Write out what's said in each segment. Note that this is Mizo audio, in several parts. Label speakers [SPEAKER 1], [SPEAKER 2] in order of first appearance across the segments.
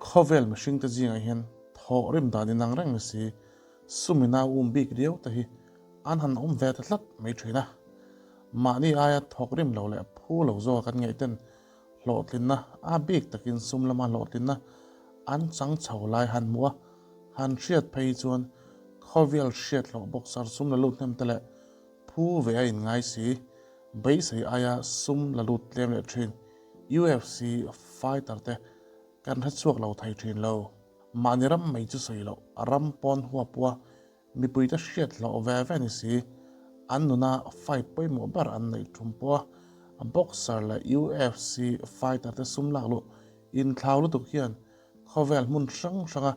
[SPEAKER 1] Khawvel mihringte zingah hian thawh rim dan inang reng ni si, sumina um bik riau te hi an han awm ve ta tlat mai thin a. Mahni aia thawk rim lo leh phu lo zawka kan ngaih ten hlawhtlinna a bik takin sum lama hlawhtlinna an chang chho lai han hmuh a, han hriat phei hi chuan khawvel hriat hlawh boxer sum la lut hnem te leh phu ve a inngai si, beisei aia sum la lut tlem leh thin UFC fighter te kan hre chhuak lo thei thin lo. Mahni ram mai chu sawi loh, ram pawn huapua mipuite hriat hlawh ve ve ni si, an nuna fight pawimawh ber an neih tum pawha boxer leh UFC fighter te sum lak luh inthlau lutuk hian khawvel hmun hrang hranga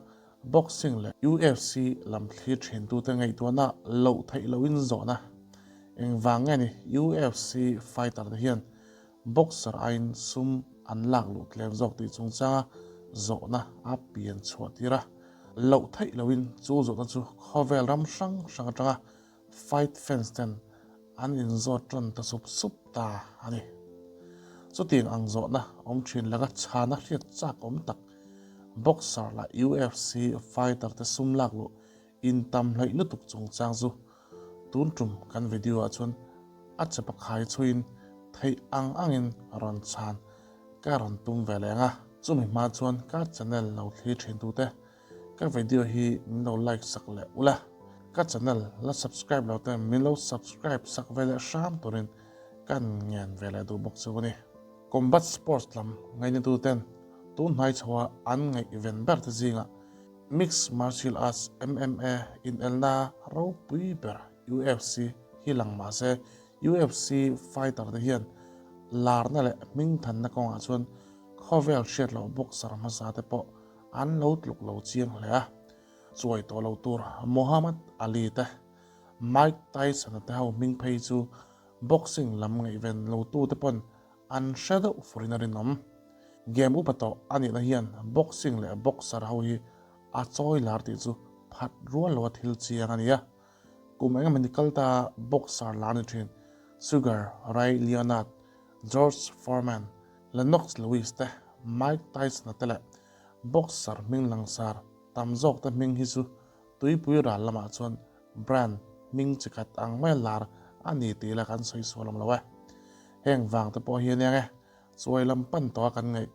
[SPEAKER 1] boxing leh UFC lam thlir thintute ngaihtuahna loh theih lohin zawhna engvang nge ni UFC fighter te hian Boxer aiin sum an lak luh tlem zawk tih chungchanga zawhna a pian chhuah tir a, loh theih loin chu zawhna chu khawvel ram hrang hrang atanga fight fans ten an inzawt tan ta sup sup ta a ni. Chutiang ang zawhna awm thin laka chhana hriat chak awm tak boxer lah UFC fighter te sum lak luh intam hleih lutuk chungchang chu Tun tum kan video ah chuan a che pakhai chhuiin theih ang angin rawn chhan ka rawn tum ve leng a. Chumi hma chuan ka channel lo thlir thin tute ka video hi min lo like sak leh ula, ka channel la subscribe lo te min lo subscribe sak ve leh hram turin kan ngen ve leh duh bawk chu a ni. Combat sports lam ngainatu ten tun hnai chhoa an ngaihven ber te zingah Mixed Martial Arts, MMA, inelna ropui ber UFC hi lang mah se, UFC fighter te hian larna leh hmingthanna kawngah chuan khawvel hriat loh boxer hmasa te pawh an lo tluk lo chiang hle a. Chuai tawh lo tur Muhammad Ali te, Mike Tyson-a te ho hming phei chu boxing lam ngaihven lo tute pawn An hre deuh furin a rinawm. Game upa tawh a nihna hian boxing leh boxer ho hi a chawi lar tih chu phat rual loa thil chiang a ni a. Kum eng emawni kal ta boxer lar ni thin Sugar Ray Leonard, George Foreman, Lennox Lewis te, Mike Tyson-a te leh boxer hming langsar tam zawk te hming hi chu Tuipui ral lamah chuan brand hming chi khat ang mai lar a ni tih la kan sawi sual awm lo e. Heng vang te pawh hi a nia nge, chuai lam pan tawha kan ngaih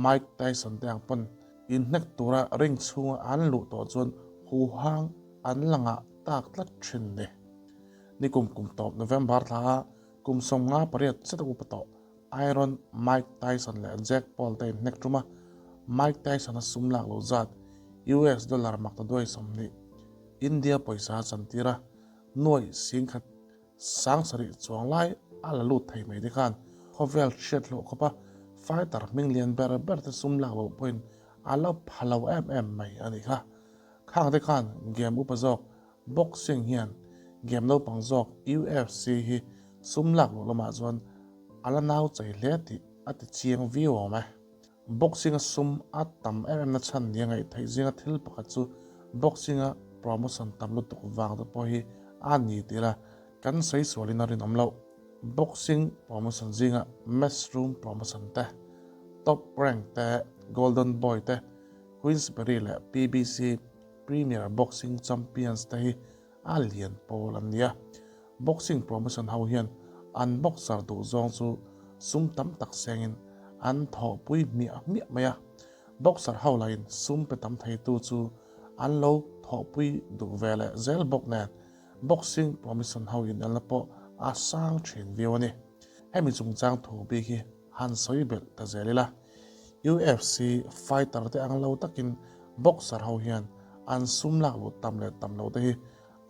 [SPEAKER 1] Mike Tyson te ang pawn inhnek tura ring chhunga an luh tawh chuan huhang an la ngah tak tlat thin ni. Nikum kum tawp November thla a kum 58 zet a upa tawh Iron Mike Tyson leh Jake Paul te inhnek tum a, Mike Tyson-a sum lak loh zat US dollar makta duai 20 India pawisa a chantir a, nuaih singkhat 7000 chuang lai a la lut thei mai te khan khawvel hriat hlawh khawp a, fighter hming lian ber ber te sum lak loh pawhin a lo pha lo em em mai a nih kha. Khang te khan game upa zawk Boxing hian game naupang zawk UFC hi sum lak luh lamah chuan a la nau chei hle tih a ti chiang viau awm e. Boxing-a sum a tam em em na chhan nia ngaih theih zinga thil pakhat chu boxing-a promotion tam lutuk vang te pawh hi a ni tih la kan sawi sualin a rinawm loh. Boxing promotion zinga Matchroom promotion te, Top Rank te, Golden Boy te, Queensberry leh PBC Premier Boxing Champions te hi a lian pawl an ni a, boxing promotion ho hian an boxer duh zawng chu sum tam tak sengin an thawhpui hmiah hmiah mai a, boxer ho lahin sum pe tam theitu chu an lo thawhpui duh ve leh zel bawk nen boxing promotion ho inelna pawh a sang thin viau a ni. Hemi chungchang thu bik hi han sawi belh ta zel ila. UFC fighter te ang lo takin boxer ho hian an sum lak luh tam leh tam lo te hi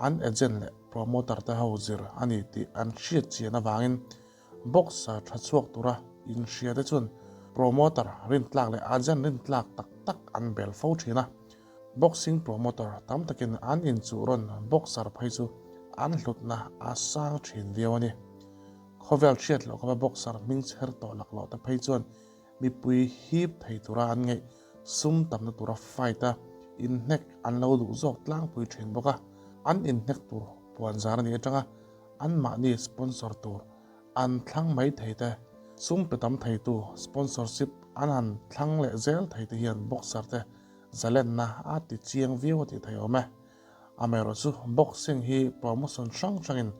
[SPEAKER 1] an agent leh promoter te ho zir a ni tih an hriat chian avangin boxer tha chhuak tura inhria te chuan promoter rintlak leh agent rintlak tak tak an bel fo thin a. Boxing promoter tam takin an inchuh rawn boxer phei chu an hlutna a sang thin viau a ni. Khawvel hriat loh khawpa boxer hming chher tawh laklawh te phei chuan mipui hip thei tura an ngaih sum tamna tura fight a inhnek an lo duh zawk tlangpui thin bawk a, an inhnek tur puan zar a nih atanga anmahni sponsor tur an thlang mai thei te, sum pe tam theitu sponsorship an han thlang leh zel thei te hian boxer te zalenna a ti chiang viau a tih theih awm e. Amaherawhchu boxing hi promotion hrang hrangin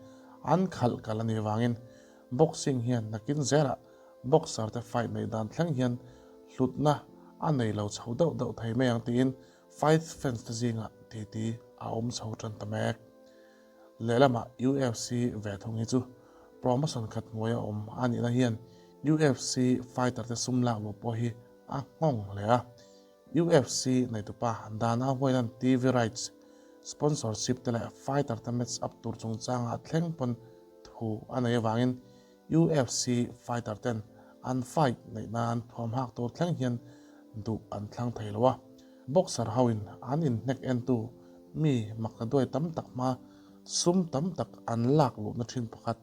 [SPEAKER 1] an khalh kal a nih vangin boxing hian nakin zelah boxer te fight neih dan thleng hian hlutna a nei lo chho deuh deuh thei mai ang tiin fight fans te zingah titi a awm chho tan ta mek. Lehlamah UFC ve thung hi chu promotion khat hnuaia awm a nihna hian UFC fighter te sum lak luh pawh hi a nghawng hle a. UFC neitupa Dana White-a'n TV rights, sponsorship te leh fighter te match up tur chungchangah thleng pawn thu a nei avangin UFC fighter ten an fight neih nan thuamhak tur thleng hian duh an thlang thei lo a. Boxer hoin an inhnek entu mi makna duai tam tak hma sum tam tak an lak luhna thin pakhat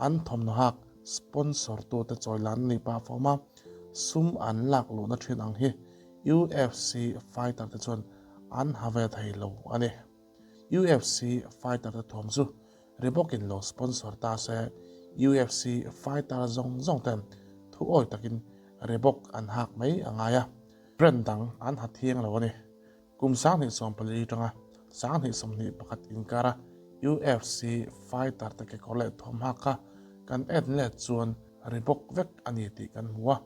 [SPEAKER 1] an thawmhnaw hak sponsor tute chawi lan a nih pah fawm a, sum an lak luhna thin ang hi UFC fighter te chuan an ha ve thei lo a ni. UFC fighter te thuam chu Reebok-in lo sponsor ta se UFC fighter zawng zawng ten thu awi takin Reebok an hak mai a ngai a, brand dang an ha thiang lo a ni. Kum 2014 atanga 2021 inkara UFC fighter te kekawr leh thuamhak kha kan en let chuan Reebok vek a ni tih kan hmu a.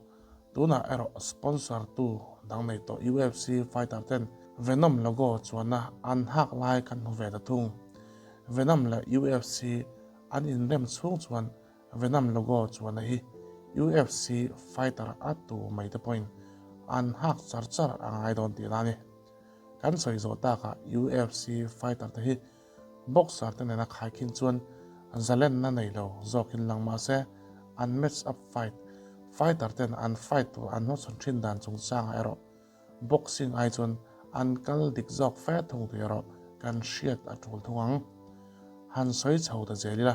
[SPEAKER 1] Tunah erawh sponsor tu dang nei tawh UFC fighter ten Venom logo chuanna an hak lai kan hmu ve ta thung. Venom leh UFC an inrem chhung chuan Venom logo chuanna hi UFC fighter a tu mai te pawhin an hak char char a ngai dawn tihna a ni. Kan sawi zawh takah UFC fighter te hi Boxer te nena khaikhin chuan zalenna nei lo zawkin lang mah se an match up fight fighter ten an fight tur an hmachhawn thin dan chungchangah erawh boxing ai chuan an kal dik zawk fe thung tih erawh kan hriat a tul thung ang. Han sawi chho ta zel ila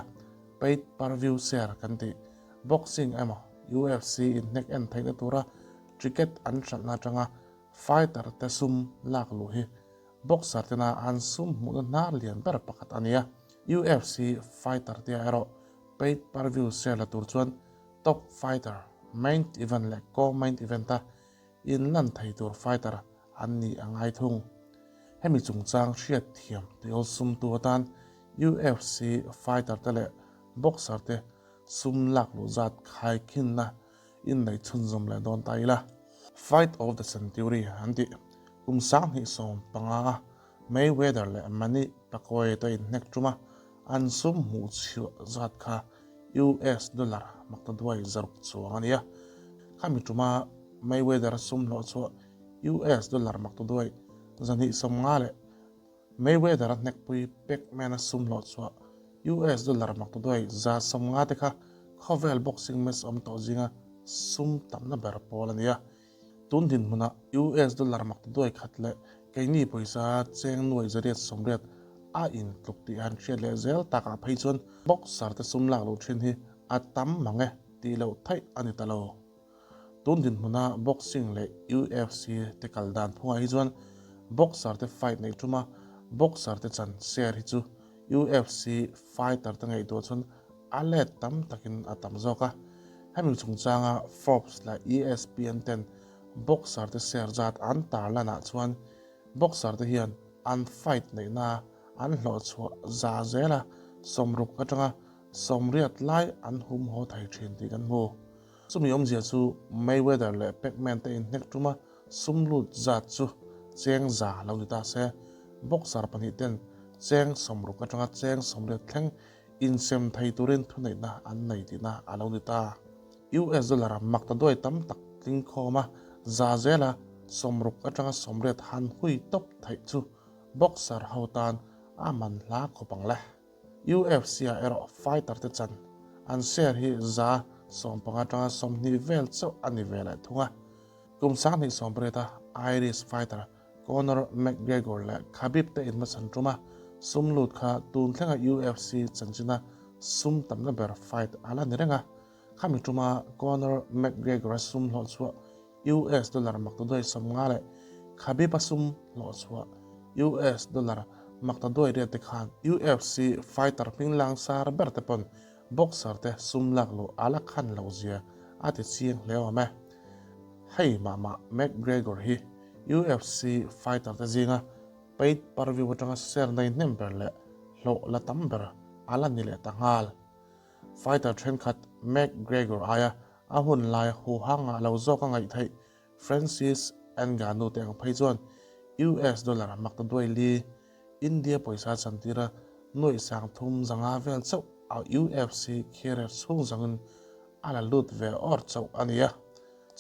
[SPEAKER 1] paid per view share kan tih boxing emaw UFC inhnek en theihna tura ticket an hralhna atanga fighter te sum lak luh hi Boxer tena an sum hmuhna hnar lian ber pakhat a ni a, UFC fighter tia erawh paid per view share la tur chuan top fighter, main event leh co-main event-a inlan thei tur fighter an nih a ngai thung. Hemi chungchang hriat thiam tih awlsumtu atan UFC fighter te leh boxer te sum lak luh zat khaikhinna inneih chhunzawm leh dawn ta ila. Fight of the Century an tih kum 2015 a Mayweather leh Manny Pacquiao te inhnek tum a, an sum hmuh chhiah zat kha US dollar maktaduai zaruk chuang a ni a. Khami tuma Mayweather sum hlawh chhuah US dollar maktaduai 250 leh Mayweather a hnekpui Pacman-a sum hlawh chhuah US dollar maktaduai 150 te kha khawvel boxing match awm tawh zinga sum tamna ber pawl a ni a. Tun dinhmunah US dollar maktaduai khat leh keini pawisa cheng nuai 880 a intluk tih han hriat leh zel takah phei chuan boxer te sum lak loh thin hi a tam mang e tih loh theih a ni ta lo. Tun dinhmuna boxing leh UFC te kal dan phungah hi chuan boxer te fight neih tuma boxer te chan share hi chu UFC fighter te ngaihtuah chuan a let tam takin a tam zawk a. Hemi chungchanga Forbes leh ESPN ten boxer te share zat an tarlanah chuan boxer te hian an fight neihna an hlawhchhuah za zela 60 atanga 80 lai an hum haw thei thin tih kan hmu. Chumi awmzia chu Mayweather leh Pacman te inhnek tuma sum lut zat chu cheng za lo ni ta se, boxer pahnih ten cheng 60 atanga cheng 80 thleng insem thei turin thuneihna an nei tihna a lo ni ta. US dollar maktaduai tam tak tling khawm a, za zela 60 atanga 80 han hui tawp theih chu boxer ho tan a man hla khawp ang le. UFC-ah erawh fighter te chan an share hi 15% atanga 20 vel chauh a ni ve leh thung a. Kum 2018-a Irish fighter Conor McGregor leh Khabib te inhmachhan tum a, sum lut kha tun thlenga UFC chanchina sum tamna ber fight a la ni reng a. Khami tuma Conor McGregor-a sum hlawh chhuah US dollar maktaduai 50 leh Khabib-a sum hlawh chhuah US dollar maktaduai riat te khan UFC fighter hming langsar ber te pawn boxer te sum lak luh a la khan loh zia a ti chiang hle awm e. Hei mah mah McGregor hi UFC fighter te zinga paid per view atanga share nei hnem ber leh hlawh la tam ber a la ni leh ta nghal. Fighter thenkhat McGregor aia a hun lai huhang ah lo zawk a ngaih theih Francis Ngannou te ang phei chuan US dollar makta duai li India pawisa chantira nuaih 3500 vel chauh a UFC career chhung zawngin a la lut ve awr chauh a ni a.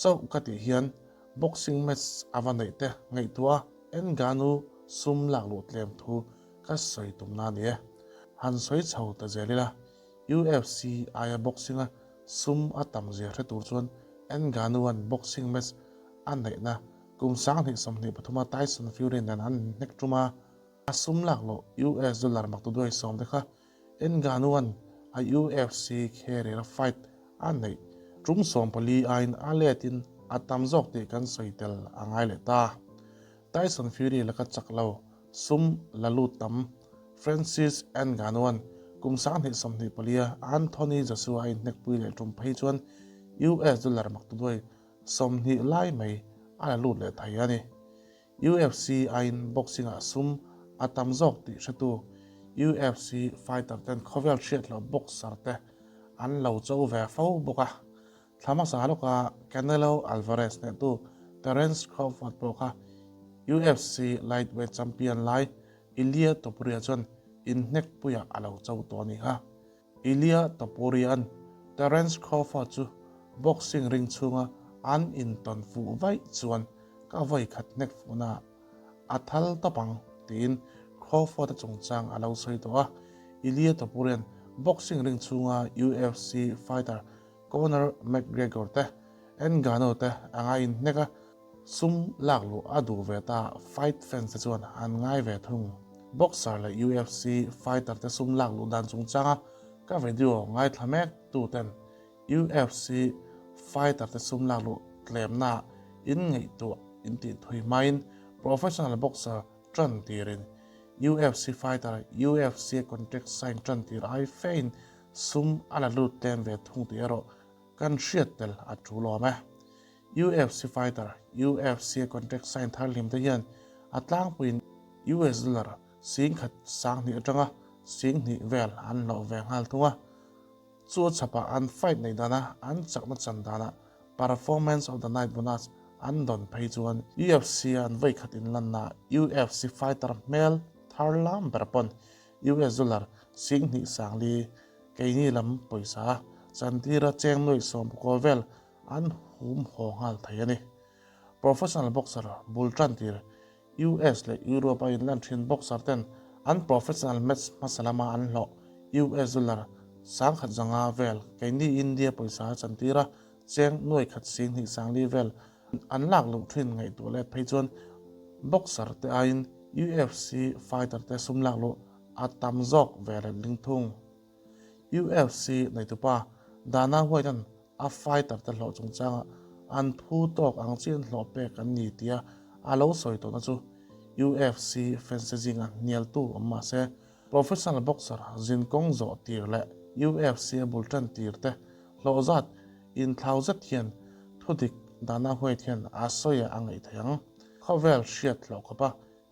[SPEAKER 1] Chauh ka tih hian boxing match a va neih te ngaihtuah a Ngannou sum lak luh tlem thu ka sawi tumna a ni e. Han sawi chho ta zel ila, UFC aia boxing a sum a tam zia hre tur chuan Ngannou-a'n boxing match a neihna kum 2023 a Tyson Fury nen an inhnek tum a, a sum lak loh US dollar maktuduai sawm te kha Ngannou-a'n a UFC career a fight a neih tum 14 aiin a letin a tam zawk tih kan sawi tel a ngai leh ta. Tyson Fury laka chak lo sum la lut tam Francis Ngannou-a'n kum 2024 a Anthony Joshua a inhnekpui leh tum phei chuan US dollar maktuduai 20 lai mai a la lut leh thei a ni. UFC aiin boxing-ah sum a tam zawk tih hretu UFC fighter ten khawvel hriat loh boxer te an lo cho ve fo bawk a. Thla hmasa lawka Canelo Alvarez hnehtu Terence Crawford pawh kha UFC lightweight champion lai Ilia Topuria chuan inhnekpuiah a lo cho tawh a ni kha. Ilia Topuria'n Terence Crawford chu boxing ring chhunga an intawn fuh vaih chuan ka vawi khat hnek fuhna a thal tawp ang tiin Crawford-a chungchang a lo sawi tawh a. Ilia Topuria'n boxing ring chhunga UFC fighter Conor McGregor te, Ngannou te anga inhnek a, sum lak luh a duh ve ta fight fans te chuan an ngai ve thung. Boxer leh UFC fighter te sum lak luh dan chungchanga ka video ngaithla mek tu ten UFC fighter te sum lak luh tlemna in ngaihtuah in tih thui hmain professional boxer tan tirin UFC fighter UFC contract sign tan tir ai fein Sum a la lut tlem ve thung tih erawh kan hriat tel a tul awm e. UFC fighter, UFC contract sign thar hlim te hian a tlangpuiin US dollar 10,000 sanghnih atanga 20,000 vel an hlawh ve nghal thung a. Chu a chhapah an fight neih dana an chakna chan danah Performance of the Night bonus an dawn phei chuan UFC a an vawikhat inlanna UFC fighter hmel thar lam ber pawn US dollar 25,000 keini lam pawisa chantira cheng nuaih 19 vel an hum haw nghal thei a ni. Professional boxer bul tan tir US leh Europe a inlan thin boxer ten an professional match hmasa lama an hlawh US dollar 1,500 vel keini India pawisa chantira cheng nuaih khat 25,000 vel an lak loh thin ngaihtuah let phei chuan boxer te aiin UFC fighter te sum lak luh a tam zawk ve reng ding thung. UFC neitupa Dana White-a'n a fighter te hlawh chungchanga an phu tawk ang chian hlawh pek an ni tia a lo sawi tawhna chu UFC fans te zinga hnialtu awm mah se professional boxer zinkawng zawh tir leh UFC a bul tan tir te hlawh zat Inthlau zet hian thudik Dana White hian a sawi a ngaih thei ang. Khawvel hriat hlawh khawpa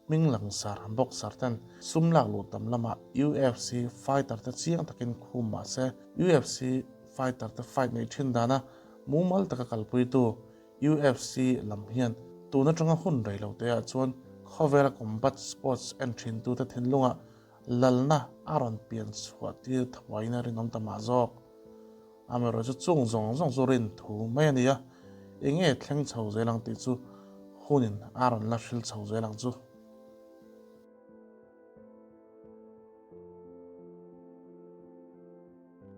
[SPEAKER 1] hming langsar boxer ten sum lak luh tam lamah UFC fighter te chiang takin khum mah se UFC fighter te fight neih thin dana mumal taka kalpuitu UFC lam hian tun atanga hun rei lo te ah chuan khawvela combat sports en thintute thinlungah lalna a rawn pian chhuah tir thuaiin a rinawm ta mah zawk. Amaherawh chu chung zawng zawng chu rin thu mai a ni a, eng nge thleng chho zel ang tih chu hunin a rawn la hril chho zel ang chu.